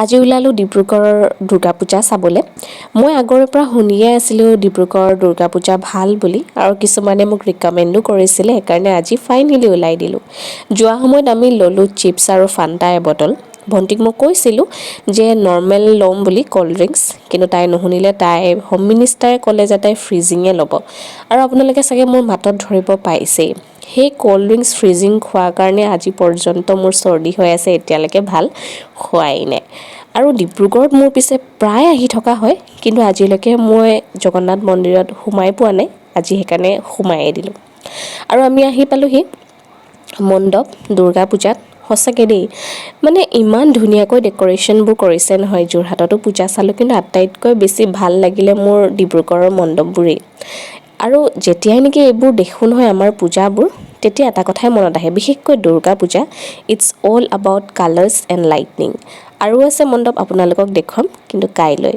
আজি ওলালোঁ ডিব্ৰুগড়ৰ দুৰ্গা পূজা চাবলৈ। মই আগৰে পৰা শুনিয়ে আছিলোঁ ডিব্ৰুগড়ৰ দুৰ্গা পূজা ভাল বুলি আৰু কিছুমানে মোক ৰিকমেণ্ডো কৰিছিলে। সেইকাৰণে আজি ফাইনেলি ওলাই দিলোঁ। যোৱা সময়ত আমি ল'লোঁ চিপছ আৰু ফাণ্টা এবটল। ভণ্টিক মই কৈছিলোঁ যে নৰ্মেল ল'ম বুলি ক'ল্ড ড্ৰিংকছ, কিন্তু তাই নুশুনিলে। তাই হোম মিনিষ্টাৰে ক'লে যে তাই ফ্ৰিজিঙে ল'ব। আৰু আপোনালোকে চাগে মোৰ মাতত ধৰিব পাইছেই, সেই ক'ল্ড ড্ৰিংকছ ফ্ৰিজিং খোৱাৰ কাৰণে আজি পৰ্যন্ত মোৰ চৰ্দি হৈ আছে, এতিয়ালৈকে ভাল হোৱাই নাই। আৰু ডিব্ৰুগড়ত মোৰ পিছে প্ৰায় আহি থকা হয়, কিন্তু আজিলৈকে মই জগন্নাথ মন্দিৰত সোমাই পোৱা নাই। আজি সেইকাৰণে সোমায়ে দিলোঁ। আৰু আমি আহি পালোহি মণ্ডপ দুৰ্গা পূজাত। সঁচাকৈ দেই, মানে ইমান ধুনীয়াকৈ ডেক'ৰেশ্যনবোৰ কৰিছে নহয়। যোৰহাটতো পূজা চালোঁ, কিন্তু আটাইতকৈ বেছি ভাল লাগিলে মোৰ ডিব্ৰুগড়ৰ মণ্ডপবোৰেই। আৰু যেতিয়াই নেকি এইবোৰ দেখোঁ নহয় আমাৰ পূজাবোৰ, তেতিয়া এটা কথাই মনত আহে, বিশেষকৈ Durga Puja, it's all about colours and lightning. আৰু আছে মণ্ডপ, আপোনালোকক দেখুৱাম, কিন্তু কাইলৈ।